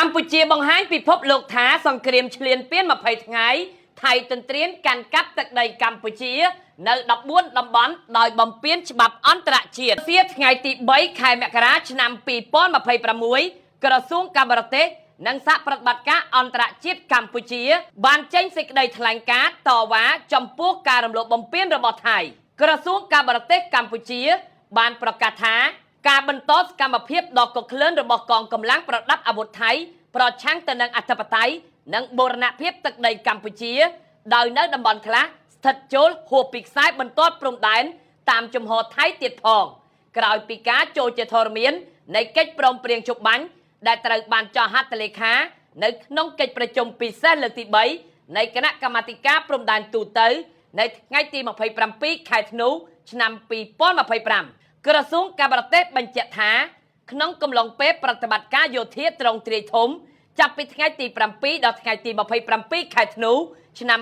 កម្ពុជាបង្ហាញពិភពលោកថាសង្គ្រាមឈ្លានពាន20ថ្ងៃថៃទន្ទ្រានកាន់កាប់ទឹកដីកម្ពុជានៅ14តំបន់ដោយបំពានច្បាប់អន្តរជាតិសៀថ្ងៃទី3ខែមករាឆ្នាំ2026ក្រសួងការបរទេសនិងសហប្រតិបត្តិការអន្តរជាតិកម្ពុជា បានចេញសេចក្តីថ្លែងការណ៍តវ៉ាចំពោះការរំលោភបំពានរបស់ថៃក្រសួងការបរទេសកម្ពុជា បានប្រកាសថាការបន្តសកម្មភាពដ៏កក្លឿនរបស់កងកម្លាំងប្រដាប់អាវុធថៃប្រឆាំងទៅនឹងអធិបតេយ្យនិងបូរណភាពទឹកដីកម្ពុជាដោយនៅតំបន់ខ្លះស្ថិតចូលហួសពីខ្សែបន្ទាត់ព្រំដែនតាមជំហរថៃទៀតផងក្រោយពីការចូលជាធរមាននៃកិច្ចព្រមព្រៀងជប់បាញ់ដែលត្រូវបានចុះហត្ថលេខានៅក្នុងកិច្ចប្រជុំពិសេសលើកទី3នៃគណៈកម្មាធិការព្រំដែនទូទៅនៅថ្ងៃទី27ខែធ្នូឆ្នាំ2025ក្រសួងការបរទេសបញ្ជាក់ថាក្នុងកំឡុងពេលប្រតិបត្តិការយោធាត្រង់ទ្រាយធំចាប់ពីថ្ងៃទី7ដល់ថ្ងៃទី27ខែធ្នូឆ្នាំ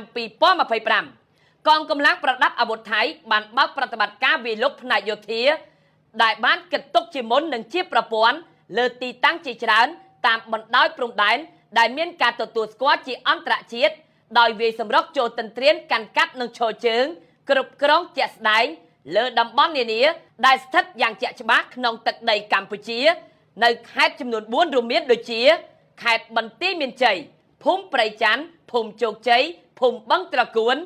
2025កងកម្លាំងប្រដាប់អាវុធថៃបានបើកប្រតិបត្តិការវាយលុកផ្នែកយោធាដែលបានគិតទុកជាមុននិងជាប្រព័ន្ធលើទីតាំងជាច្រើនតាមបណ្ដោយព្រំដែនដែលមានការទទួលស្គាល់ជាអន្តរជាតិដោយវាយសម្រុកចូលទន្ទ្រានកាន់កាប់និងឈរជើងគ្រប់គ្រងជាក់ស្ដែងលើតំបន់នានាដែលស្ថិតយ៉ាងជាក់ច្បាស់ក្នុងទឹកដីកម្ពុជានៅខេត្តចំនួន4រួមមានដូចជាខេត្តបន្ទាយមានជ័យភូមិព្រៃច័ន្ទភូមិជោគជ័យភូមិបឹងត្រកួន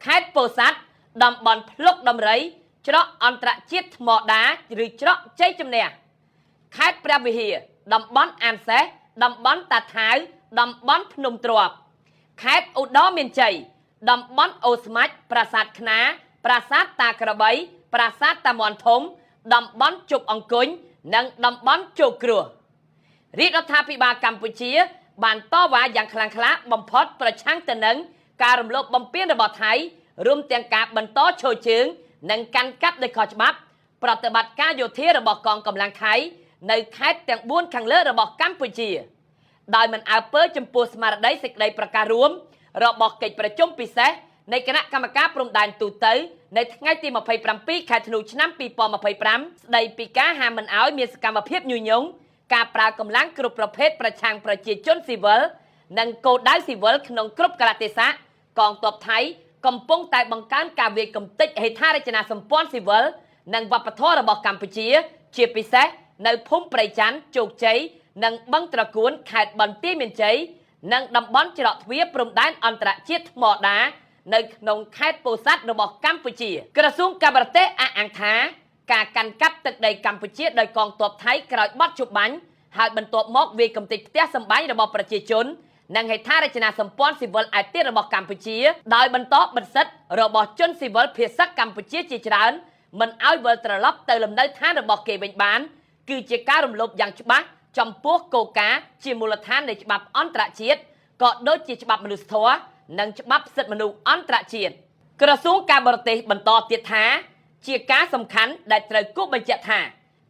ខេត្តពោធិ៍សាត់តំបន់ភ្លុកដំរីច្រកអន្តរជាតិថ្មដាឬច្រកជ័យជំនះខេត្តព្រះវិហារតំបន់អានសេះតំបន់តាថាវតំបន់ភ្នំទ្របខេត្តឧត្តរមានជ័យតំបន់អូស្មាច់ប្រាសាទខ្នាប្រាសាទតាក្របីប្រាសាទតាមាន់ធំតំបន់ជប់អង្គញនិងតំបន់ជោគគ្រោះរាជរដ្ឋាភិបាលកម្ពុជាបានតវ៉ាយ៉ាងខ្លាំងក្លាបំផុតប្រឆាំងទៅនឹងការរំលោភបំពានរបស់ថៃរួមទាំងការបន្តឈរជើងនិងកាន់កាប់ដោយខុសច្បាប់ប្រតិបត្តិការយោធារបស់កងកម្លាំងថៃនៅខេត្តទាំង4ខាងលើរបស់កម្ពុជាដោយមិនអើពើចំពោះស្មារតីសេចក្តីប្រកាសរួមរបស់កិច្ចប្រជុំពិសេសនៃគណៈកម្មការព្រំដែនទូទៅនៅថ្ងៃទី27ខែធ្នូឆ្នាំ2025ស្ដីពីការហាមមិនអោយមានសកម្មភាពញុះញង់ការប្រើកម្លាំងគ្រប់ប្រភេទប្រឆាំងប្រជាជនស៊ីវិលនិងគោលដៅស៊ីវិលក្នុងគ្រប់កាលៈទេសៈកងទ័ពថៃកំពុងតែបង្កើនការវាយកម្ទេចហេដ្ឋារចនាសម្ព័ន្ធស៊ីវិលនិងវប្បធម៌របស់កម្ពុជាជាពិសេសនៅភូមិព្រៃច័ន្ទជោគជ័យនិងបឹងត្រកួនខេត្តបន្ទាយមានជ័យនិងតំបន់ច្រកទ្វារព្រំដែនអន្តរជាតិថ្មដានៅក្នុងខេត្តពោធិ៍សាត់របស់កម្ពុជាក្រសួងការបរទេសអះអាងថាការកាន់កាប់ទឹកដីកម្ពុជាដោយកងទ័ពថៃក្រោយបទជប់បាញ់ហើយបន្ទាប់មកវាយកម្ទេចផ្ទះសម្បែងរបស់ប្រជាជននិងហេដ្ឋារចនាសម្ព័ន្ធស៊ីវិលឯទៀតរបស់កម្ពុជាដោយបន្តបិទសិទ្ធិរបស់ជនស៊ីវិលភាសាកម្ពុជាជាច្រើនមិនឲ្យវិលត្រឡប់ទៅលំនៅឋានរបស់គេវិញបានគឺជាការរំលោភយ៉ាងច្បាស់ចំពោះគោលការណ៍ជាមូលដ្ឋាននៃច្បាប់អន្តរជាតិក៏ដូចជាច្បាប់មនុស្សធម៌និងច្បាប់សិទ្ធិមនុស្សអន្តរជាតិក្រសួងការបរទេសបន្តទៀតថាជាការសំខាន់ដែលត្រូវគូសបញ្ជាក់ថា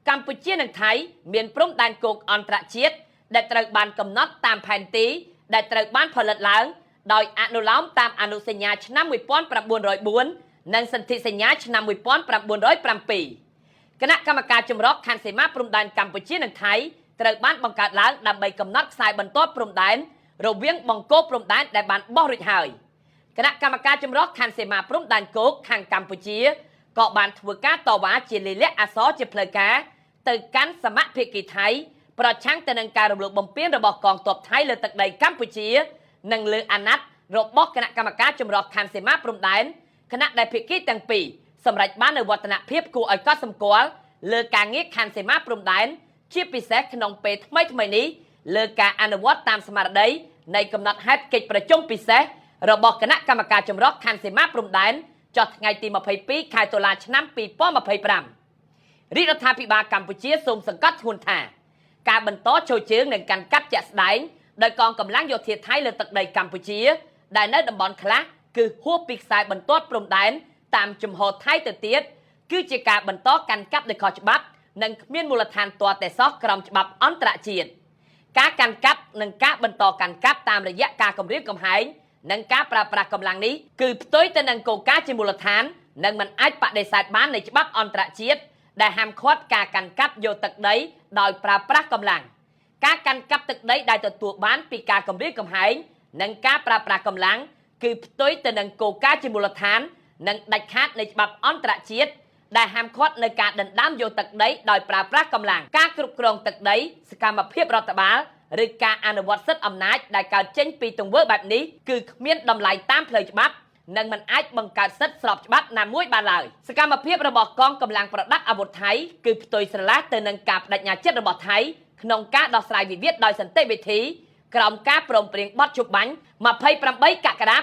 កម្ពុជានិងថៃមានព្រំដែនគោកអន្តរជាតិដែលត្រូវបានកំណត់តាមផែនទីដែលត្រូវបានផលិតឡើងដោយអនុលោមតាមអនុសញ្ញាឆ្នាំ1904និងសន្ធិសញ្ញាឆ្នាំ1907គណៈកម្មការចម្រុះខណ្ឌសីមាព្រំដែនកម្ពុជានិងថៃត្រូវបានបង្កើតឡើងដើម្បីកំណត់ខ្សែបន្ទាត់ព្រំដែនរវាងបង្គោលព្រំដែនដែលបានបោះរួចហើយគណៈកម្មការចម្រុះខណ្ឌសីមាព្រំដែនគោកខាងកម្ពុជាក៏បានធ្វើការតវ៉ាជាលាយលក្ខណ៍អក្សរជាផ្លូវការទៅកាន់សមភាគីថៃប្រឆាំងទៅនឹងការរំលោភបំពានរបស់កងទ័ពថៃលើទឹកដីកម្ពុជានិងលើអាណត្តិរបស់គណៈកម្មការចម្រុះខណ្ឌសីមាព្រំដែនគណៈដែលភាគីទាំងពីរសម្រេចបាននូវវឌ្ឍនភាពគួរឲ្យកត់សម្គាល់លើការងារខណ្ឌសីមាព្រំដែនជាពិសេសក្នុងពេលថ្មីៗនេះលើការអនុវត្តតាមស្មារតីនៃកំណត់ហេតុកិច្ចប្រជុំពិសេសរបស់គណៈកម្មការចម្រុះខណ្ឌសីមាព្រំដែនចុះថ្ងៃទី22ខែតុលាឆ្នាំ2025រាជរដ្ឋាភិបាលកម្ពុជាសូមសង្កត់ធ្ងន់ថាការបន្តឈរជើងនិងកាន់កាប់ជាក់ស្ដែងដោយកងកម្លាំងយោធាថៃលើទឹកដីកម្ពុជាដែលនៅតំបន់ខ្លះគឺហួសពីខ្សែបន្ទាត់ព្រំដែនតាមជំហរថៃទៅទៀតគឺជាការបន្តកាន់កាប់ដោយខុសច្បាប់និងគ្មានមូលដ្ឋានទាល់តែសោះក្រោមច្បាប់អន្តរជាតិការកាន់កាប់និងការបន្តកាន់កាប់តាមរយៈការគំរាមកំហែងនិងការប្រើប្រាស់កម្លាំងនេះគឺផ្ទុយទៅនឹងគោលការណ៍ជាមូលដ្ឋាននិងមិនអាចបដិសេធបាននៃច្បាប់អន្តរជាតិដែលហាមឃាត់ការកាន់កាប់យកទឹកដីដោយប្រើប្រាស់កម្លាំង ការកាន់កាប់ទឹកដីដែលទទួលបានពីការគំរាមកំហែងនិងការប្រើប្រាស់កម្លាំងគឺផ្ទុយទៅនឹងគោលការណ៍ជាមូលដ្ឋាននិងដាច់ខាតនៃច្បាប់អន្តរជាតិដែលហាមឃាត់នៅការដណ្ដើមយកទឹកដីដោយប្រើប្រាស់កម្លាំងការគ្រប់គ្រងទឹកដីសកម្មភាពរដ្ឋបាលឬការអនុវត្តសិទ្ធិអំណាចដែលកើតចេញពីទង្វើបែបនេះគឺគ្មានតម្លៃតាមផ្លូវច្បាប់និងមិនអាចបង្កើតសិទ្ធិស្របច្បាប់ណាមួយបានឡើយសកម្មភាពរបស់កងកម្លាំងប្រដាប់អាវុធថៃគឺផ្ទុយស្រឡះទៅនឹងការបដិញ្ញាចិត្តរបស់ថៃក្នុងការដោះស្រាយវិវាទដោយសន្តិវិធីក្រោមការព្រមព្រៀងបទជប់បាញ់28កក្កដា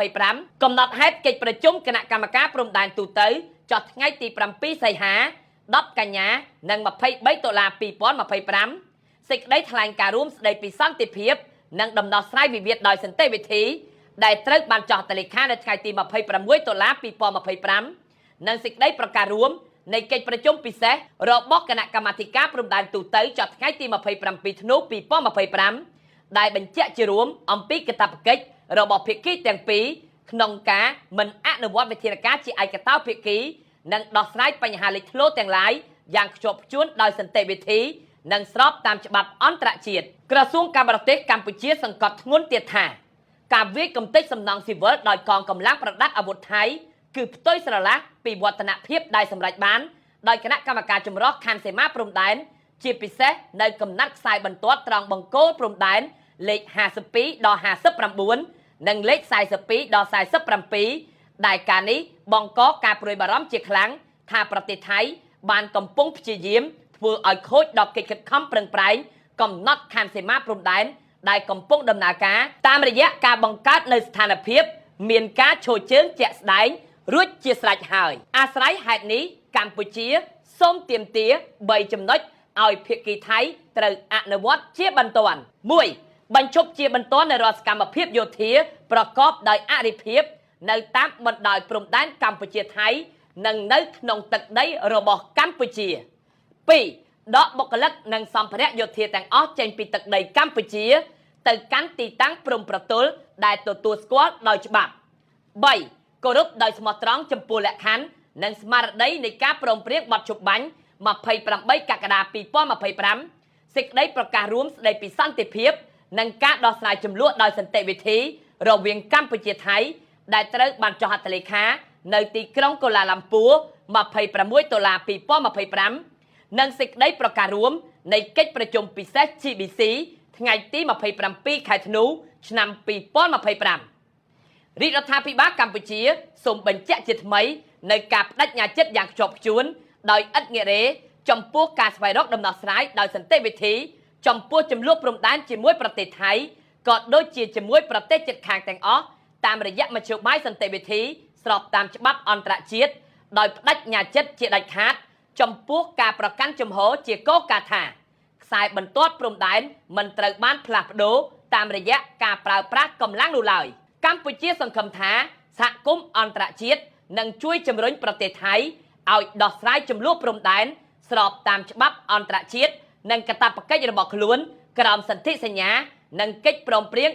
2025កំណត់ហេតុកិច្ចប្រជុំគណៈកម្មការព្រំដែនទូទៅចុះថ្ងៃទី7សីហា10កញ្ញានិង23តុលា2025សេចក្តីថ្លែងការណ៍រួមស្តីពីសន្តិភាពនិងដំណោះស្រាយវិវាទដោយសន្តិវិធីដែលត្រូវបានចុះហត្ថលេខានៅថ្ងៃទី26តុលា2025និងសេចក្តីប្រកាសរួមនៃកិច្ចប្រជុំពិសេសរបស់គណៈកម្មាធិការព្រំដែនទូទៅចុះថ្ងៃទី27ធ្នូ2025ដែលបញ្ជាក់ជារួមអំពីកាតព្វកិច្ចរបស់ភាគីទាំងពីរក្នុងការមិនអនុវត្តវិធានការជាឯកតោភាគីនិងដោះស្រាយបញ្ហាលេចធ្លោទាំងឡាយយ៉ាងខ្ជាប់ខ្ជួនដោយសន្តិវិធីនិងស្របតាមច្បាប់អន្តរជាតិក្រសួងការបរទេសកម្ពុជាសង្កត់ធ្ងន់ទៀតថាការវាយកម្ទេចសំណង់ស៊ីវិលដោយកងកម្លាំងប្រដាប់អាវុធថៃគឺផ្ទុយស្រឡះពីវឌ្ឍនភាពដែលសម្រេចបានដោយគណៈកម្មការចម្រុះខណ្ឌសីមាព្រំដែនជាពិសេសនៅកំណាត់ខ្សែបន្ទាត់ត្រង់បង្គោលព្រំដែនលេខ52ដល់59និងលេខ42ដល់47ដែលការនេះបង្កការព្រួយបារម្ភជាខ្លាំងថាប្រទេសថៃបានកំពុងព្យាយាមធ្វើឲ្យខូចដល់កិច្ចខិតខំប្រឹងប្រែងកំណត់ខណ្ឌសីមាព្រំដែនដែលកំពុងដំណើរការតាមរយៈការបង្កើតនៅស្ថានភាពមានការឈរជើងជាក់ស្ដែងរួចជាស្រេចហើយអាស្រ័យហេតុនេះកម្ពុជាសូមទាមទារ3ចំណុចឲ្យភាគីថៃត្រូវអនុវត្តជាបន្ទាន់1បញ្ឈប់ជាបន្ទាន់នៃរាល់សកម្មភាពយោធាប្រកបដោយអរិភាពនៅតាមបណ្ដោយព្រំដែនកម្ពុជាថៃនិងនៅក្នុងទឹកដីរបស់កម្ពុជា2ដកបុគ្គលិកនិងសម្ភារៈយោធាទាំងអស់ចេញពីទឹកដីកម្ពុជាទៅកាន់ទីតាំងព្រំប្រទល់ដែលទទួលស្គាល់ដោយច្បាប់3គោរពដោយស្មោះត្រង់ចំពោះលក្ខខណ្ឌនិងស្មារតីនៃការព្រមព្រៀងបទជប់បាញ់28កក្កដា2025សេចក្តីប្រកាសរួមស្តីពីសន្តិភាពនិងការដោះស្រាយជម្លោះដោយសន្តិវិធីរវាងកម្ពុជាថៃដែលត្រូវបានចុះហត្ថលេខានៅទីក្រុងកូឡាឡាំពួរ26តុលា2025និងសេចក្តីប្រកាសរួមនៃកិច្ចប្រជុំពិសេស GBC ថ្ងៃទី27ខែធ្នូឆ្នាំ2025រាជរដ្ឋាភិបាលកម្ពុជាសូមបញ្ជាក់ជាថ្មីនៅការបដិញ្ញាចិត្តយ៉ាងខ្ជាប់ខ្ជួនដោយឥតងាករេចំពោះការស្វែងរកដំណោះស្រាយដោយសន្តិវិធីចំពោះចំនួនព្រំដែនជាមួយប្រទេសថៃក៏ដូចជាជាមួយប្រទេសជិតខាងទាំងអស់តាមរយៈមធ្យោបាយសន្តិវិធីស្របតាមច្បាប់អន្តរជាតិដោយបដិញ្ញាចិត្តជាដាច់ខាតចំពោះការប្រកាន់ជំហរជាគោលការណ៍ថាខ្សែបន្ទាត់ព្រំដែនមិនត្រូវបានផ្លាស់ប្ដូរតាមរយៈការប្រើប្រាស់កម្លាំងនោះឡើយកម្ពុជាសង្ឃឹមថាសហគមន៍អន្តរជាតិនឹងជួយជំរុញប្រទេសថៃឲ្យដោះស្រាយចំនួនព្រំដែនស្របតាមច្បាប់អន្តរជាតិនិងកាតព្វកិច្ចរបស់ខ្លួនក្រោមសន្ធិសញ្ញានិងកិច្ចព្រមព្រៀង